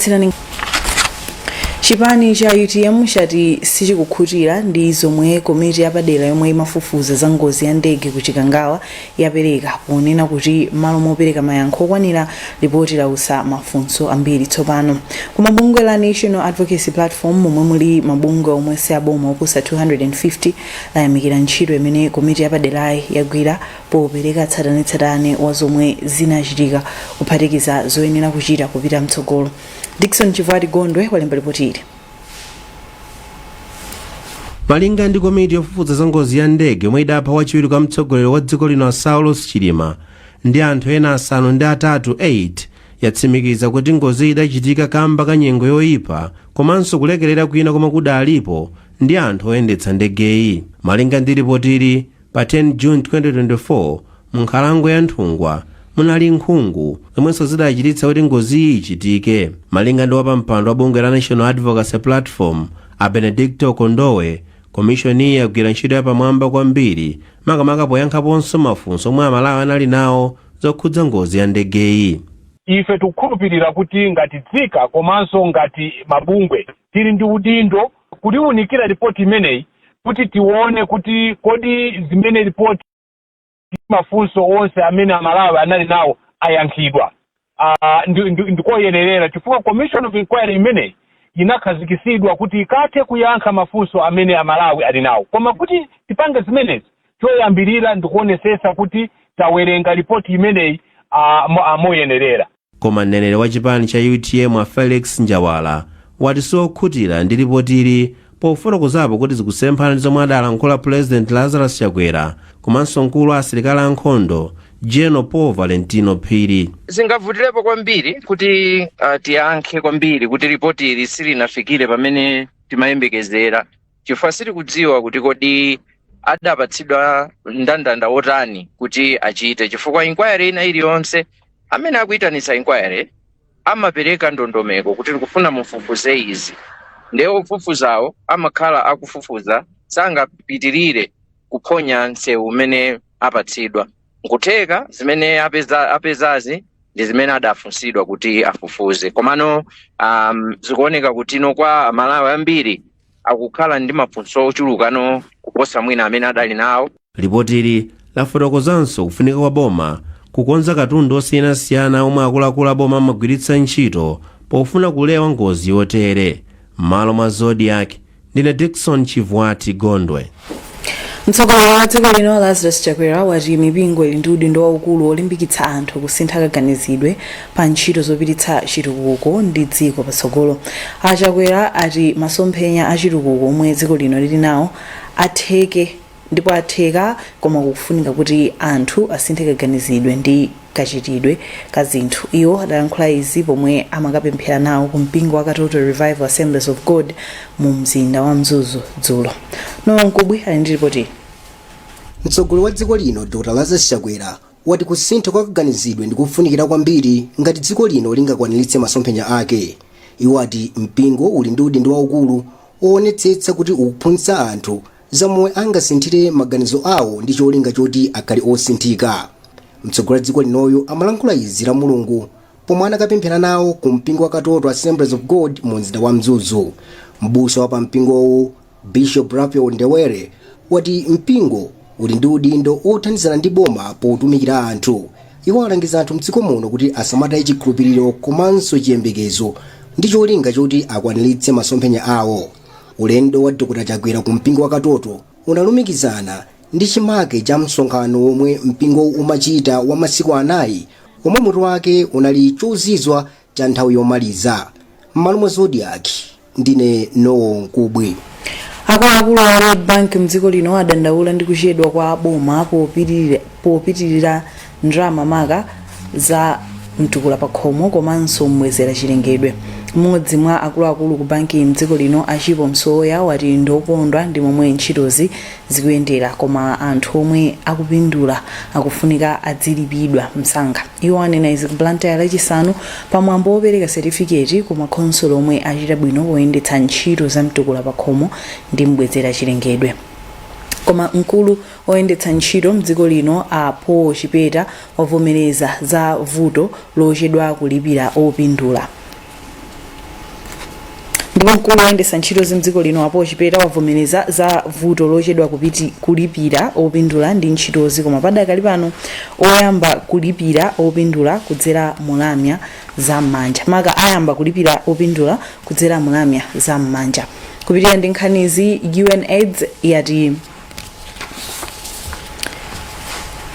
Tikupatsirani. Chipani cha UTM chati sichikukhutira ndi zomwe komiti yapadera yomwe imafufuza za ngozi ya ndege ku Chikangawa yapereka, ponena kuti malo mopereka mayankho okwanira, lipoti lautsa mafunso ambiri tsopano. Koma bungwe la National Advocacy Platform, momwe muli mabungwe omwe si aboma oposa 250, layamikira ntchito imene komiti yapaderayi yagwira popereka tsatanetsatane wa zomwe zinachitika, kuphatikiza zoyenera kuchita kupita mtsogolo. Dickson Chivati Gondwe walemba ripoti ili. Malinga ndi komiti yofufuza za ngozi ya ndege yomwe idapha wachiwiri kwa mtsogoleri wa dziko lino Saulos Chilima ndi anthu ena 8 8, yatsimikiza kuti ngozi idachitika kamba ka nyengo yoyipa komanso kulekerera kwina komwe kudalipo ndi anthu oyendetsa ndegeyi. Malinga ndi ripotili, pa 10 June 2024 mu nkhalango ya Nthungwa munali nkhungu zomwenso zidachititsa kuti ngoziyi ichitike. Malinga ndi wapampando wa bungwe la National Advocacy Platform a Benedicto Kondowe, komishoniyi yagwira ntchito yapamwamba kwambiri, makamaka poyankhaponso mafunso omwe Amalawi anali nawo zokhudza ngozi ya ndegeyi. Ife tikukhulupirira kuti ngati dziko komanso ngati mabungwe tili ndi udindo kuliwunikira ripoti imeneyi kuti tione kuti kodi zimene ripoti, mafunso onse amene Amalawi anali nawo ayankhidwa ndikoyenerera, chifukwa commission of inquiry imeneyi inakhazikitsidwa kuti ikathe kuyankha mafunso amene Amalawi ali nawo. Koma kuti tipange zimenezi, choyambirira ndikuonesesa kuti tawerenga ripoti imeneyi moyenerera. Koma mneneri wa chipani cha UTM a Felix Njawala wati sokhutira ndi ripotili, pofotokozapo kuti zikusemphana ndi zomwe adalankhula President Lazarus Chakwera komanso mkulu wa asilikali ankhondo General Paul Valentino Phiri. Zingavutirepo kwambiri kuti tiyankhe kwambiri kuti ripoti ili silinafikire pamene timayembekezera, chifukwa sitikudziwa kuti kodi adapatsidwa mndandanda wotani kuti achite, chifukwa inquiry ina iliyonse, amene akuyitanitsa inquiry amapereka ndondomeko kuti tikufuna mufufuze izi, ndiye ofufuzawo amakhala akufufuza, sangapitirire kuphonya msewu umene apatsidwa. Nkutheka zimene apezazi ndi zimene adafunsidwa kuti afufuze, komano zikuoneka kuti no, kwa Amalawi ambiri akukhala ndi mafunso ochulukano kuposa mwina amene adali nawo. Ripotili lafotokozanso kufunika kwa boma kukonza katundu osiyanasiyana omwe akuluakulu a boma amagwiritsa ntchito pofuna kulewa ngozi yotere. M'malo mwa Zodiak, ndine Dickson Chivwati Gondwe. Mtsogoleri wa dziko lino Lazarus Chakwera wati mipingo ili ndi udindo waukulu wolimbikitsa anthu kusintha kaganizidwe pa ntchito zopititsa chitukuko ndi dziko patsogolo. A Chakwera ati masomphenya a chitukuko omwe dziko lino lili nawo atheke ndipo atheka, koma kukufunika kuti anthu asinthe kaganizidwe ndi kachitidwe ka zinthu. Iwo adalankhula izi pomwe amakapemphera nawo ku mpingo wa Katoto Revival Assemblies of God mu mzinda wa Mzuzu dzulo. Nowa Mkubwi ali ndi ripoti. Mtsogoleri wa dziko lino Dr Lazarus Chakwera wati kusintha kwa kaganizidwe ndikufunikira kwambiri ngati dziko lino lingakwaniritse masomphenya ake. Iwo ati mpingo uli ndi udindo waukulu woonetsetsa kuti ukuphunzitsa anthu za momwe angasinthire maganizo awo ndi cholinga choti akhale osinthika. Mtsogoleri wa dziko linoyo amalankhula izi la Mulungu pomwe anakapemphera nawo ku mpingo wa Katoto Assemblies of God mu mzinda wa Mzuzu. Mbusa wa pa mpingowu Bishop Raphael Ndewere wati mpingo uli ndi udindo othandizana ndi boma potumikira anthu. Iwo alangiza anthu mdziko muno kuti asamataye chikhulupiriro komanso chiyembekezo ndi cholinga choti akwaniritse masomphenya awo. Ulendo wa Dr Chakwera ku mpingo wa Katoto unalumikizana ndi chimake cha msonkhano womwe mpingo umachita wa masiku 4, omwe mutu wake unali "Chozizwa cha nthawi yomaliza". M'malo mwa Zodiak, ndine Nowo Mkubwi. Akuluakulu a World Bank mdziko lino adandaula ndi kuchedwa kwa boma popitirira ndalama, maka za mtukula pakhomo komanso mbwezera chilengedwe. Mmodzi mwa akuluakulu ku banki mdziko lino a Chipo Msowoya wati ndokondwa ndi momwe ntchitozi zikuyendera, koma anthu omwe akupindula akufunika adzilipidwa msanga. Iwo anena izi ku Blantyre Lachisanu pamwambo wopereka setifiketi ku makhonsolo omwe achita bwino poyendetsa ntchito za mtukula pakhomo ndi mbwezera chilengedwe. Koma mkulu oyendetsa ntchito mdziko lino a Paul Chipeta wavomereza za vuto lochedwa kulipira opindula. Ndipo mkulu woyendetsa ntchitozi mdziko lino, a Paul Chipeta, wavomereza za vuto lochedwa kulipira opindula ndi ntchitozi, koma padakali pano oyamba kulipira opindula kudzera mulamya za m'manja, maka ayamba kulipira opindula kudzera mulamya za m'manja. Kupitirira ndi nkhanizi, UNAIDS yati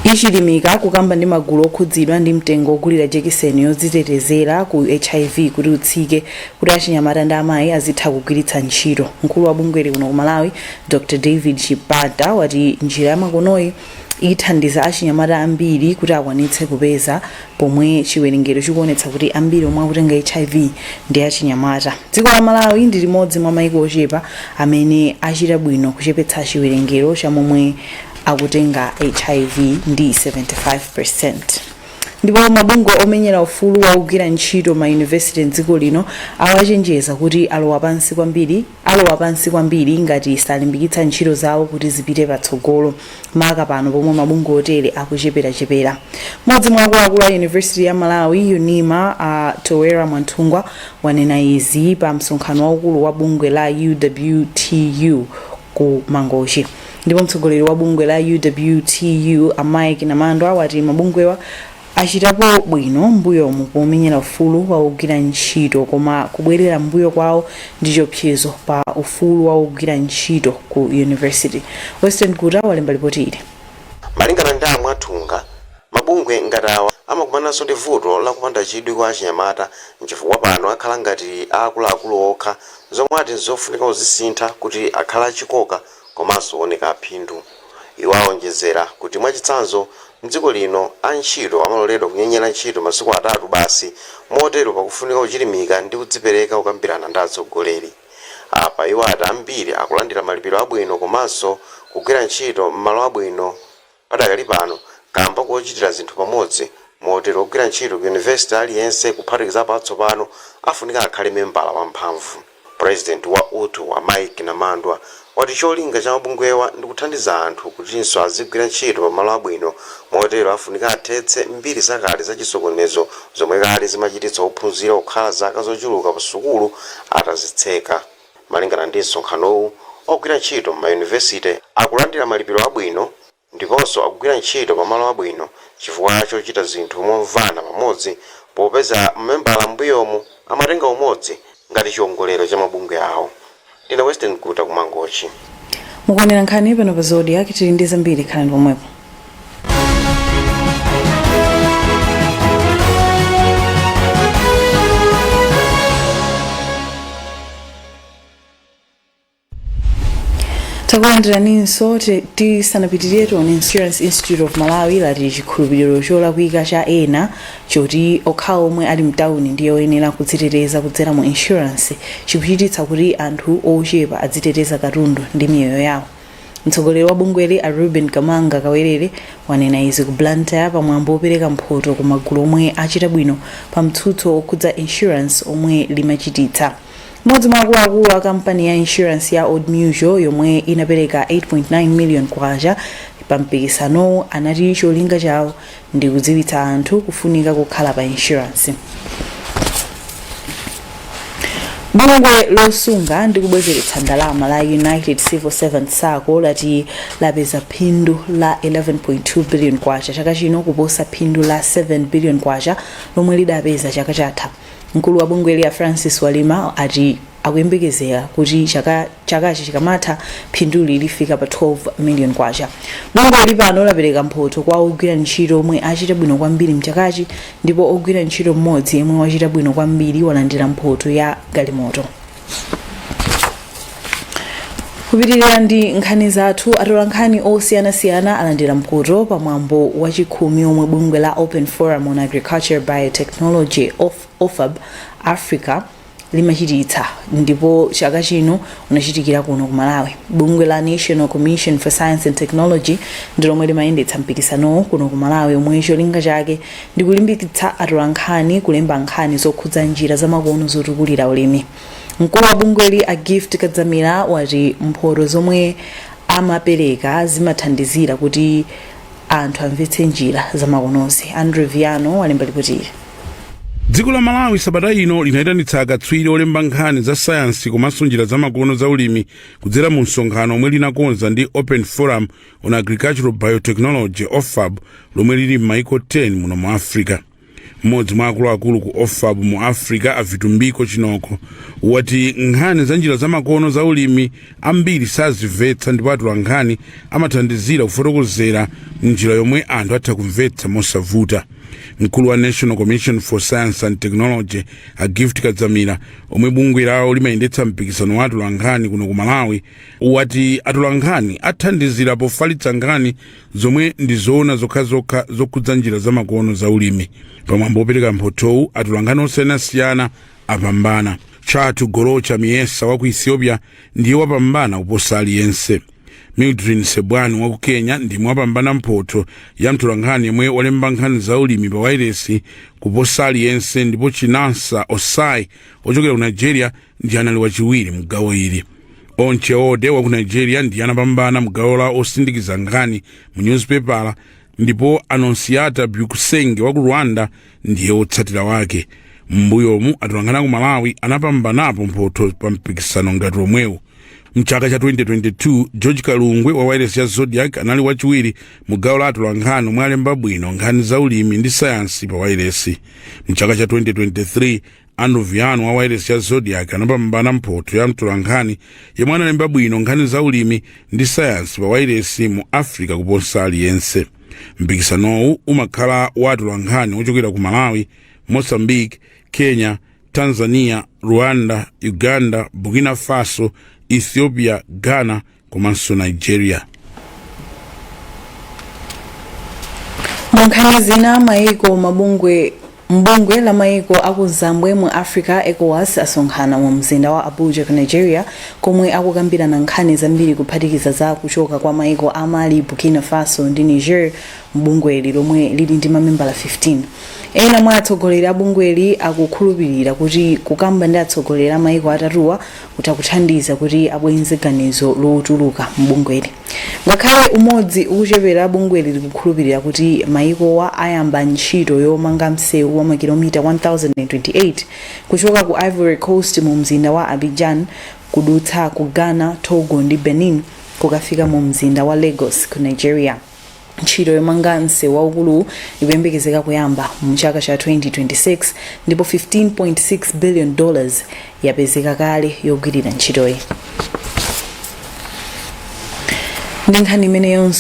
ichilimika kukamba ndi magulu okhudzidwa ndi mtengo ogulira jekiseni yodzitetezera ku HIV kuti utsike, kuti achinyamata ndi amayi azitha kugwiritsa ntchito. Mkulu wa bungweli kuno ku Malawi, Dr David Chipata, wati njira yamakonoyi ithandiza achinyamata ambiri kuti akwanitse kupeza, pomwe chiwerengero chikuonetsa kuti ambiri omwe akutenga HIV ndi achinyamata. Dziko la Malawi ndi limodzi mwa maiko ochepa amene achita bwino kuchepetsa chiwerengero cha momwe akutenga HIV ndi 75%. Ndipo mabungwe omenyera ufulu wa ogwira ntchito ma yunivesite mdziko lino awachenjeza kuti alowa pansi kwambiri ngati salimbikitsa ntchito zawo kuti zipite patsogolo, maka pano pomwe mabungwe otere akucheperachepera. Mmodzi mwa akuluakulu a University ya Malawi, UNIMA, a Towera Mwanthungwa, wanena izi pa msonkhano waukulu wa bungwe la UWTU ku Mangochi. Ndipo mtsogoleri wa bungwe la UWTU, a Mike Namandwa, wati mabungwewa achitapo bwino mbuyomu pomenyera ufulu wa ogwira ntchito, koma kubwerera mbuyo kwawo ndi chiopsezo pa ufulu wa ogwira ntchito ku university. Western Guta walemba lipoti ili. Malingana ndi a Mwathunga, mabungwe ngati awa amakumananso ndi vuto la kupanda chidwi kwa achinyamata, nchifukwa pano akhala ngati aakuluakulu okha, zomwe ati nzofunika kuzisintha kuti akhale achikoka komanso kuoneka aphindu. Iwo aonjezera kuti mwachitsanzo mdziko lino antchito amaloledwa kunyenyera ntchito masiku 3 basi, motero pakufunika kuchilimika ndi kudzipereka kukambirana ndi atsogoleri. Apa iwo ati ambiri akulandira malipiro abwino komanso kugwira ntchito m'malo abwino padakali pano kamba kochitira zinthu pamodzi, motero ogwira ntchito ku yunivesite aliyense kuphatikizapo atsopano afunika akhale membala wamphamvu. President wa UTU, a Mike Namandwa, wati cholinga cha mabungwewa ndi kuthandiza anthu kutinso azigwira ntchito pamalo abwino, motero afunika athetse mbiri zakale za chisokonezo zomwe kale zimachititsa ophunzira kukhala zaka zochuluka pa sukulu atazitseka. Malingana ndi msonkhanowu, ogwira ntchito m'mayunivesite akulandira malipiro abwino ndiponso akugwira ntchito pamalo abwino chifukwa chochita zinthu momvana pamodzi, popeza mamembala m'mbuyomu amatenga umodzi ngati chiongolero cha mabungwe awo. Ndine Western Guta ku Mangochi. Mukuonera nkhani pano pa Zodiak, tili ndi zambiri, khalani pomwepo. Takulandiraninso. Tisanapitirire tione Insurance Institute of Malawi lati chikhulupiriro cholakwika cha ena choti okhawo omwe ali mtawuni ndiye oyenera kudziteteza kudzera mu insurance chikuchititsa kuti anthu ochepa adziteteza katundu ndi miyoyo yawo. Mtsogoleri wa bungweli, a Reuben Kamanga Kawerere, wanena izi ku Blantyre pamwambo wopereka mphoto ku magulu omwe achita bwino pa mtsutso okhudza insurance omwe limachititsa. Mmodzi mwa akuluakulu a kampani ya insurance ya Old Mutual, yomwe inapereka 8.9 million kwacha pa mpikisanowu, anati cholinga chawo ndi kudziwitsa anthu kufunika kukhala pa insurance. Bungwe losunga ndi kubwezeretsa ndalama la United Civil Servants Sacco lati lapeza phindu la 11.2 billion kwacha chaka chino, kuposa phindu la 7 billion kwacha lomwe lidapeza chaka chatha. Mkulu wa bungweli, a Francis Walima, ati akuyembekezera kuti chakachi chikamatha phinduli lifika pa 12 million kwacha. Bungweli pano lapereka mphotho kwa ogwira ntchito omwe achita bwino kwambiri mchakachi, ndipo ogwira ntchito mmodzi yemwe wachita bwino kwambiri walandira mphotho ya galimoto. Kupitirira ndi nkhani zathu, atolankhani osiyanasiyana alandira mphoto pa mwambo wachikhumi omwe bungwe la Open Forum on Agriculture Biotechnology, OFAB Africa, limachititsa, ndipo chaka chino unachitikira kuno ku Malawi. Bungwe la National Commission for Science and Technology ndi lomwe limayendetsa mpikisanowu kuno ku Malawi, omwe cholinga chake ndi kulimbikitsa atolankhani kulemba nkhani zokhudza njira zamakono zotukulira ulimi. Mkulu wa bungweli, a Gift Kadzamira, wati mphoto zomwe amapereka zimathandizira kuti anthu amvetse njira zamakonozi. Andrew Viano walemba lipoti ili. Dziko la Malawi sabata ino linayitanitsa akatswiri olemba nkhani za sayansi komanso njira zamakono za ulimi kudzera mu msonkhano omwe linakonza ndi Open Forum on Agricultural Biotechnology, OFAB, lomwe lili m'maiko 10 muno mu Africa. Mmodzi mwa akuluakulu ku OFAB mu Africa, a Vitumbiko Chinoko, wati nkhani za njira zamakono za ulimi ambiri sazimvetsa ndipo atola nkhani amathandizira kufotokozera njira yomwe anthu atha kumvetsa mosavuta. Mkulu wa National Commission for Science and Technology, a Gift Kadzamira, omwe bungwe lawo limayendetsa mpikisano wa atolankhani kuno ku Malawi, wati atolankhani athandizira pofalitsa nkhani zomwe ndi zoona zokhazokha zokhudza njira zamakono za ulimi. Pamwambo wopereka mphothowu, atolankhani osiyanasiyana apambana. Chatu Gorocha Miyesa wa ku Ethiopia ndiye wapambana kuposa aliyense. Mildrin Sebwani wa ku Kenya ndimwe wapambana mphotho ya mtolankhani yemwe walemba nkhani za ulimi pa wailesi kuposa aliyense, ndipo Chinasa Osai ochokera ku Nigeria ndi anali wachiwiri mgawo ili. Onche Ode wa ku Nigeria ndiye anapambana mgawo la osindikiza nkhani mu newspaper, ndipo Annonciata Byukusenge wa ku Rwanda ndiye wotsatira wake. M'mbuyomu atolankhani ku Malawi anapambanapo mphotho pa mpikisano ngati omwewu. Mchaka cha 2022, George Kalungwe wa wailesi ya Zodiak anali wachiwiri mu gawo la atolankhani omwe alemba bwino nkhani za ulimi ndi sayansi pa wailesi. Mchaka cha 2023, Andrew Viano wa wailesi ya Zodiak anapambana mphotho ya mtolankhani yemwe analemba bwino nkhani za ulimi ndi sayansi pa wailesi mu Africa kuposa aliyense. Mpikisanowu umakhala wa atolankhani ochokera ku Malawi, Mozambique, Kenya, Tanzania, Rwanda, Uganda, Burkina Faso, Ethiopia, Ghana komanso Nigeria. Mu nkhani zina, mayiko mabungwe mbungwe la mayiko akuzambwe mu Africa, ECOWAS, asonkhana mu mzinda wa Abuja ku Nigeria, komwe akukambirana nkhani zambiri kuphatikiza za kuchoka kwa mayiko a Mali, Burkina Faso ndi Niger mbungweli lomwe lili ndi mamembala 15. Ena mwa atsogoleri a bungweli akukhulupirira kuti kukamba ndi atsogoleri a mayiko atatuwa kutha kuthandiza kuti abwenze ganizo lotuluka mbungweli. Ngakhale umodzi ukuchepera, bungweli likukhulupirira kuti mayikowa ayamba ntchito yomanga msewu wa makilomita 1028 kuchoka ku Ivory Coast mu mzinda wa Abidjan kudutsa ku Ghana, Togo ndi Benin kukafika mu mzinda wa Lagos ku Nigeria. Ntchito yomanga msewu waukuluwu ikuyembekezeka kuyamba mu chaka cha 2026 ndipo $15.6 billion yapezeka kale yogwirira ntchitoyi. Ndi nkhani imeneyonso.